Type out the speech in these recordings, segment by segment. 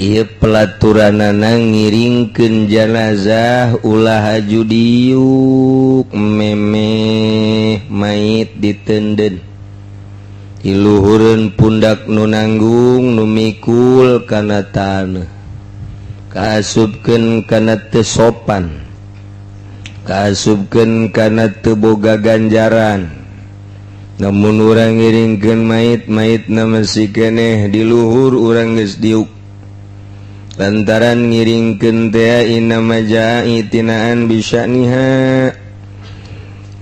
Ieu pelaturanana ngiringkeun janazah ulah haju diuk memeh mayit ditenden diluhureun pundak nu nanggung nu mikul kana taneuh, kaasupkeun kana teu sopan, kaasupkeun kana teu boga ganjaran. Namun urang ngiringkeun mayit, mayitna masih keneh di luhur, urang geus diuk lantaran ngiringkeun teh. Innama jaa i'tinaan bisya'niha,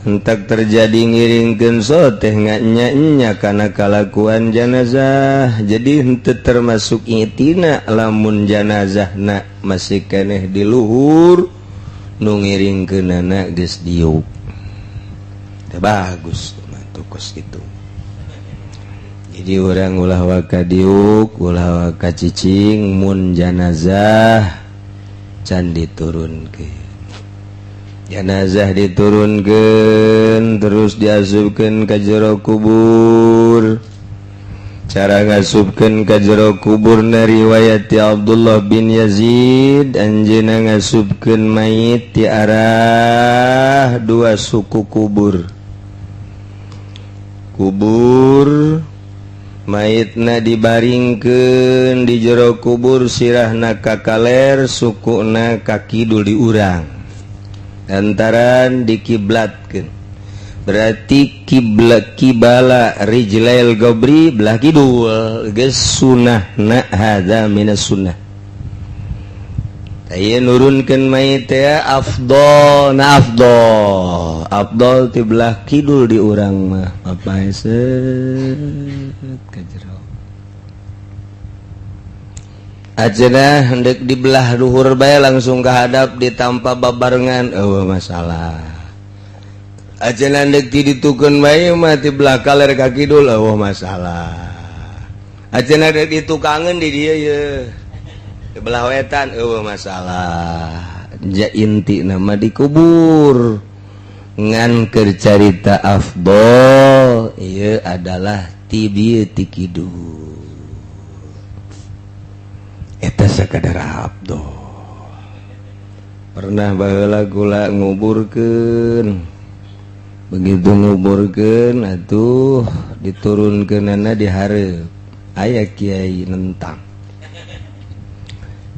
entak terjadi ngiringkeun so teh nganya kana kalakuan janazah, jadi henteu termasuk i'tina lamun janazahna masih keneh di luhur, nu ngiringkeunana geus diuk. Teu bagus tukos gitu. Jadi orang ulah waka diuk, ulah waka cicing mun janazah can diturunkeun. Janazah diturunkeun terus diasupkeun ka jero kubur. Cara ngasupkeun ka jero kubur na riwayat ti Abdullah bin Yazid, anjeunna ngasupkeun mayit ti arah dua suku kubur. Kubur mayitna dibaringkeun di jero kubur, sirahna ka kaler, sukuna ka kidul di urang, lantaran dikiblatkeun, berarti kiblat qibala rijlail qabri belah kidul geus sunahna, hadza minas sunnah. Aya nurunkeun mayit teh afdol na, afdol afdol ti belah kidul di urang mah apa set ka jero. Ajenah hendak di belah luhur bae langsung kehadap ditampa babarengan, euweuh masalah. Ajenah hendak ti ditukeun bae mah ti belah kaler ka kidul, euweuh masalah. Ajenah dek ditukangeun di dieu ye di belah wetan, euweuh masalah. Ja inti nama dikubur, ngan keur carita afdol ieu adalah ti dieu ti kidul. Eta sakadar afdol. Pernah baheula kula nguburkeun, begitu nguburkeun atuh diturunkeunana di hareup, aya kiai nentang.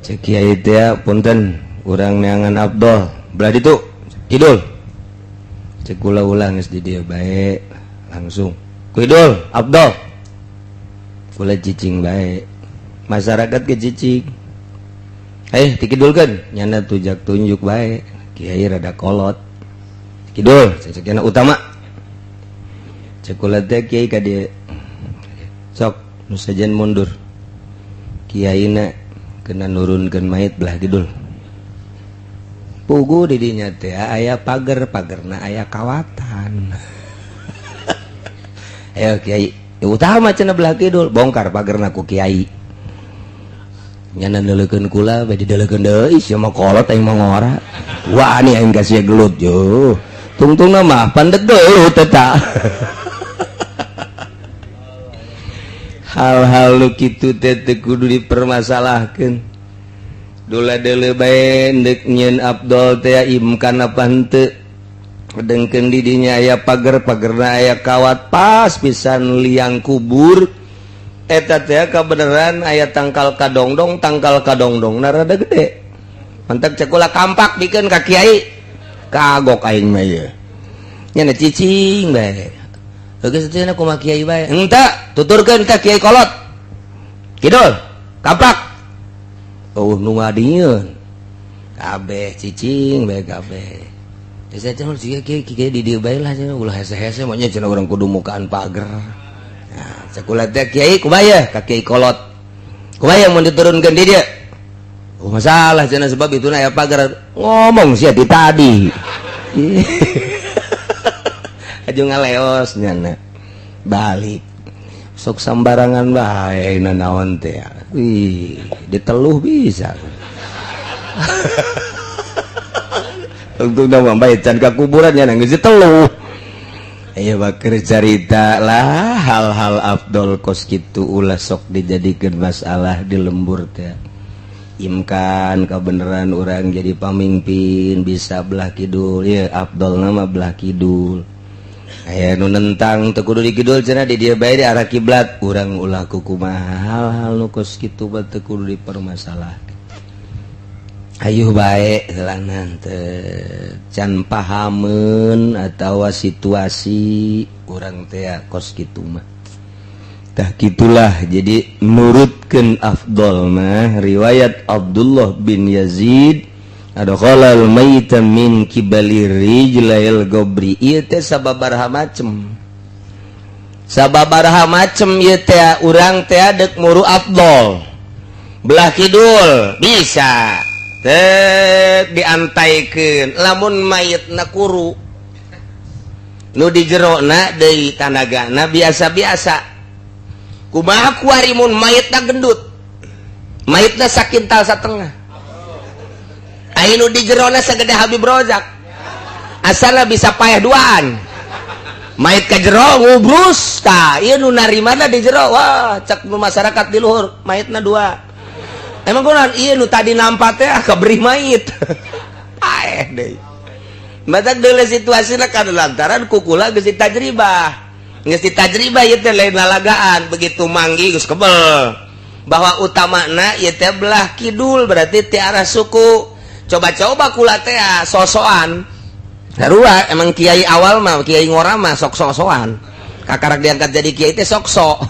Cek kiai teh, "Punten, urang neangan afdol belah ditu kidul." Cek kula, "Ulah, geus di dieu bae langsung kidul afdol." Kula cicing bae, masyarakat ke cicing, eh dikidulkeun, nyana tujak tunjuk bae. Kiai rada kolot, kidul cek nyana utama. Cek kula teh, "Kiai, ka dieu sok nu sejen mundur." Kiaina kena nurunkeun mayit belah kidul. Pugu di dinya teh aya pagar, pagerna aya kawatan. "Ayo kiai utama," cenah, "belah kidul." Bongkar pagerna ku kiai. Nyana neuleukeun kula bae, dideulekeun deui, "Sia mah kolot, aing mah ngora, wani aing kasih gelut." Yo tungtungna mah pandeg gelut eta. Hal-hal nu kitu teh teu kudu dipermasalahkeun. Dula deuleu bae deuk nyieun afdol teh imkan apa henteu. Dengkeun di dinya aya pager, pagerna aya kawat, pas pisan liang kubur eta teh kabeneran aya tangkal kadongdong, tangkal kadongdong na rada gede. Mantak cek kula, "Kampak bikeun ka kiai, kagok aing mah ieu." Nya cicing bae. Geus teh kumaha kiai bae henteu tuturkeun ka kiai kolot, kidul kampak. Oh, nu ngadieun kabeh cicing bae kabeh. Saya cenah kiai, kiai di dieu bae lah cenah, ulah hese-hese mah nya cenah, urang kudu mukaan pager. Nah, cek kula teh, "Kiai, kumaha ya?" Ka kiai kolot, "Kumaha mun diturunkeun di dieu?" "Oh, masalah," cenah, "sebab itu aya pagar." "Ngomong sia ti tadi." Aju ngaleos nyana balik sok sambarangan bae naon teh. Wih, diteluh bisa. Untuk nama bae can ka kuburan nya geus diteluh. Ayo bakar carita lah, hal-hal afdol kos kitu ulah sok dijadikan masalah di lembur teh. Imkan kebenaran orang jadi pamimpin bisa belah kidul ya, Abdul nama belah kidul. Aya nu nentang, teu kudu di kidul cenah, di dieu bae, di arah kiblat. Urang ulah kukumaha, hal-hal nu kos kitu mah teu kudu dipermasalahkeun. Ayuh bae heulanan teh can pahameun atawa situasi urang teh kos kitu mah. Tah, gitulah. Jadi nurutkeun afdol mah riwayat Abdullah bin Yazid, adkhalal maita min kibali rijlail gobri. Ieu teh sababaraha macem, sababaraha macem ieu teh. Urang teh dek muru afdol belah kidul, bisa teh diantaikeun lamun mayitna kuru, nu di jerona deui tanagana biasa-biasa. Kumaha kuari mun mayitna gendut, mayitna sakintal satengah, aya nu di jerona sagede Habib Rozak, asalna bisa payah duaan mayit ka jero ngubrus. Tah, ieu nu narimana di jero, wah, cek nu masyarakat di luhur, mayitna dua. Emang kunaon ieu nu tadi nampak teh kaberi mayit paeh deui. Matak deuleu situasina kan lantaran kukula geus tajribah, geus tajribah ieu teh, lain lalagaan. Begitu manggi geus kebel bahwa utamana ieu teh belah kidul, berarti ti arah suku. Coba-coba kula teh sosoan sarua. Emang kiai awal mah, kiai ngora mah sok sosoan, kakarak diangkat jadi kiai teh sok sok.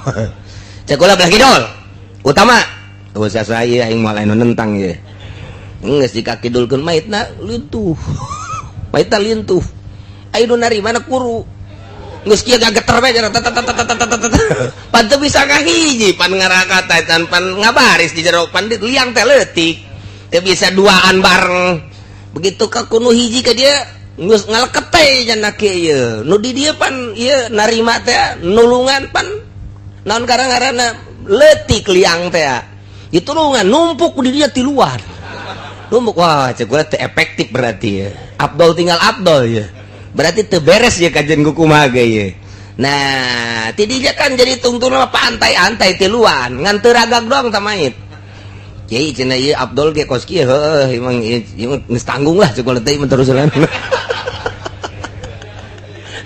Cek kula belah kidul utama. Usah saya aing moal anu nentang ye. Geus dikakidulkeun, mayitna lintuh, mayitna lintuh. Ayo, nu narima kuru, geus kieu gageter bae, pan teu bisa ngahiji, pan ngarakata pan ngabaris di jero, pan liang teh leutik, teu bisa duaan bareng. Begitu ka kunu hiji ka dia geus ngaleket teh cenah kieu. Nu di dieu pan ieu narima teh nulungan, pan naon karang-ngaranna leutik liang teh, ditulungan numpuk di dia tiluan numpuk. Wah, cek gua teh efektif berarti ya, Abdul tinggal Abdul ya, berarti teu beres ya kajian kumaha ge ye. Nah, tidinya kan jadi tungtun pantai-antai tiluan ngan teu ragag doang ta mayit. Kiai cenah, ieu Abdul ge kos kieu, heueuh, emang ieu geus tanggung lah, cek teh terus lan.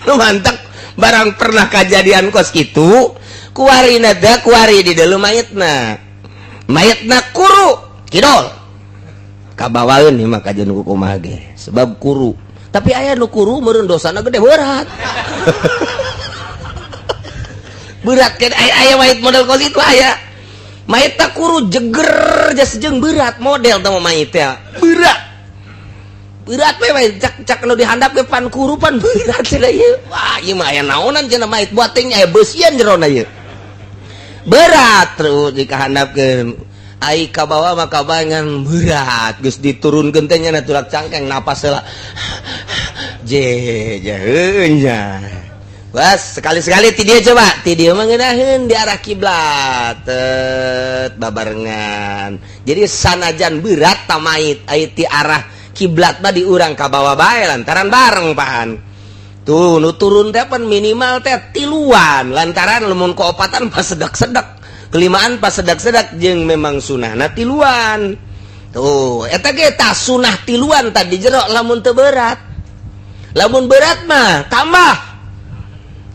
Nu mantap barang pernah kejadian kos kitu kuari nada kuari di dalam mayitna, mayitna kuru, kidol kabawaeun ieu mah kajian kumaha ge sebab kuru. Tapi aya nu kuru meureun dosana gede, berat berat kan. Aya, aya mayit model kos itu, aya mayit tak kuru, jeger jas jeung berat model teh mayit teh berat berat we mayit. Cak cak nu dihandap ge pan kuru, pan berat cenah ieu. Wah, ieu mah aya naonan cenah mayit, buating aya beusian jerona ieu, berat. Terus dikahandapkeun, ai kabawa mah kabangan berat. Geus diturunkeun teh nya tulak cangkeng, napas heula je je nya. Bas, sekali-sekali ti dia coba ti dia mah ngeunaheun di arah kiblat tet babarengan. Jadi sanajan berat tamait, ai ti arah kiblat mah di urang kabawa bae lantaran bareng pan. Tuh nu turun teh pan minimal teh tiluan, lantaran lamun keopatan pas sedak-sedak, kelimaan pas sedak-sedak, jeung memang sunahna tiluan. Tuh, eta ge tah sunah tiluan tadi jero lamun teu berat. Lamun berat mah tambah,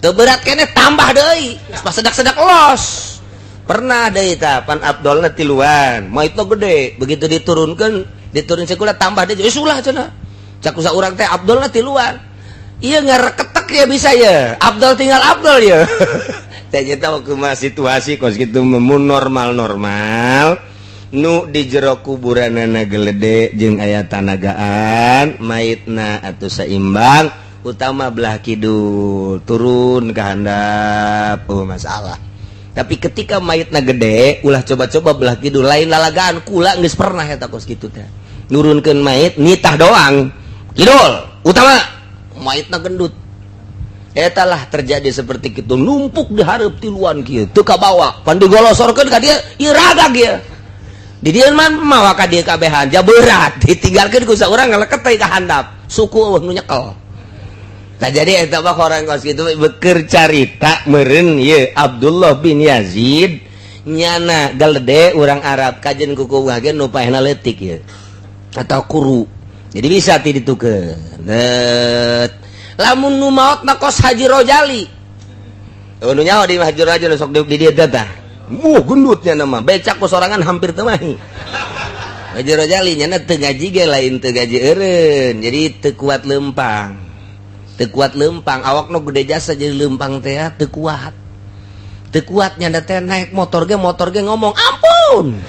teu berat kene tambah deui pas sedak-sedak los. Pernah deui tah pan Abdulna tiluan, maitna gede. Begitu diturunkan, diturun sekolah, tambah deui. Eh, sulah cenah, cak urang teh Abdulna tiluan, iya ngareketek ya bisa ya, Abdul tinggal Abdul ya. Saya tahu kumaha situasi kos gitu. Mun normal normal, nu di jero kuburanana gelede jeung aya tanagaan mayitna atau seimbang, utama belah kidul, turun ke handap, oh masalah. Tapi ketika mayitna gede, ulah coba-coba belah kidul, lain lalagaan. Kula geus pernah eta kos kitu teh, nurunkeun mayit nitah doang kidul utama, mayitna gendut. Etalah terjadi seperti itu, numpuk di hareup tiluan kieu, teu kabawa, pan digolosorkeun ka dieu, ieu ragag ieu. Di dieu mah mawa ka dieu kabehan ja berat, ditinggalkeun ku saurang ngaleket teh ka handap, suku eueuh nu nyekel. Nah, jadi eta mah orang kos kitu beker carita meureun ieu Abdullah bin Yazid. Nyana galede urang Arab kajen kuku ge nu paehna leutik ieu atau kuru. Jadi bisa ti ditukeun. Lamun nu maot na kos Haji Rojali. Oh, nu nyaho di Haji Rojali sok di dieu teh tah. Wuh, gendutnya nama becak ku sorangan hampir teu mahi. Haji Rojali nyana teu ngaji ge lain teu ngaji eureun. Jadi teu kuat lempang. Teu kuat lempang, awak nu gede jasa jadi lempang teh teu kuat. Teu kuat nyana teh naik motor ge ngomong ampun.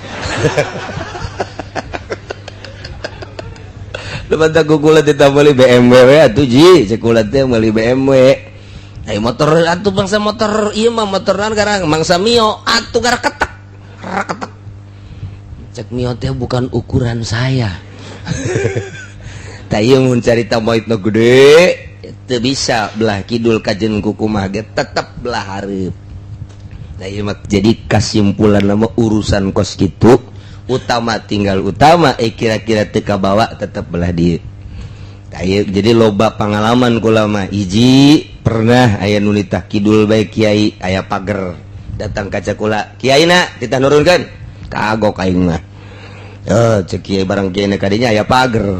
Lepas aku kula ditambah BMW atuh ji, cek teh meuli BMW. Ayo motor atuh bangsa motor ieu mah motor naon garang mangsa Mio atuh gara ketek. Ketek. Cek Mio teh bukan ukuran saya. Tah ieu mun carita maot nu gede teu bisa belah kidul kajen kukumaha ge tetep belah hareup. Nah ieu mah jadi kasimpulan nama urusan kos kitu utama tinggal utama kira-kira teu kabawa tetep belah dieu. Jadi loba pengalaman kula mah. Hiji pernah aya nu nitah kidul bae kiai, aya pager datang kaca kula, "Kiai na titah nurunkeun." Kagok aing mah. Oh, cek kiai barang kiai na kadinya aya pager.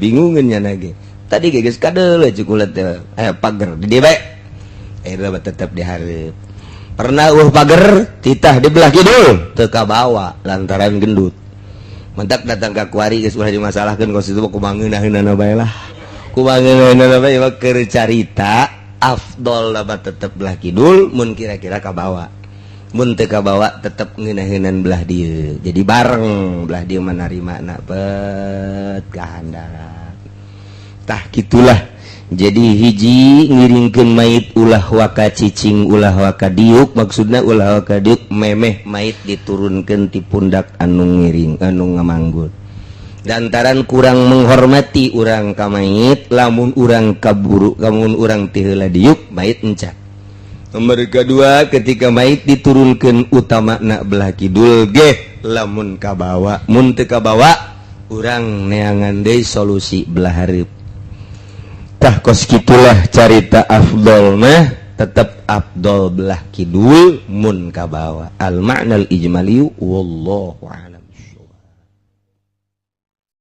Bingungeun nya ge. Tadi ge geus kadeuleu cek kula teh aya pager di dieu bae. Akhirnya tetep dihareup. Pernah pager titah di belah kidul teu kabawa lantaran gendut. Mentak datang ka kuari geus ulah dimasalahkeun kos itu kumaha ngeunaheunana bae lah. Kumaha ngeunaheunana bae mah keur carita afdol mah tetep belah kidul mun kira-kira kabawa. Mun teu kabawa tetep ngeunaheunnan belah dieu. Jadi bareng belah dieu mah narimana bet kahandap. Tah kitulah. Jadi hiji ngiringkeun mayit ulah waka cicing ulah waka diuk, maksudna ulah waka diuk memeh mayit diturunkeun ti pundak anu ngiring anu ngamanggul. Lantaran kurang menghormati urang ka mayit lamun urang kaburu lamun urang ti heula diuk mayit encat. Nomor kedua ketika mayit diturunkeun utamana belah kidul ge lamun kabawa, mun teu kabawa urang neangan deui solusi belah hareup. Tah kos kitulah carita afdol mah tetep afdol belah kidul mun kabawa. Al ma'nal ijmali wallahu a'lam.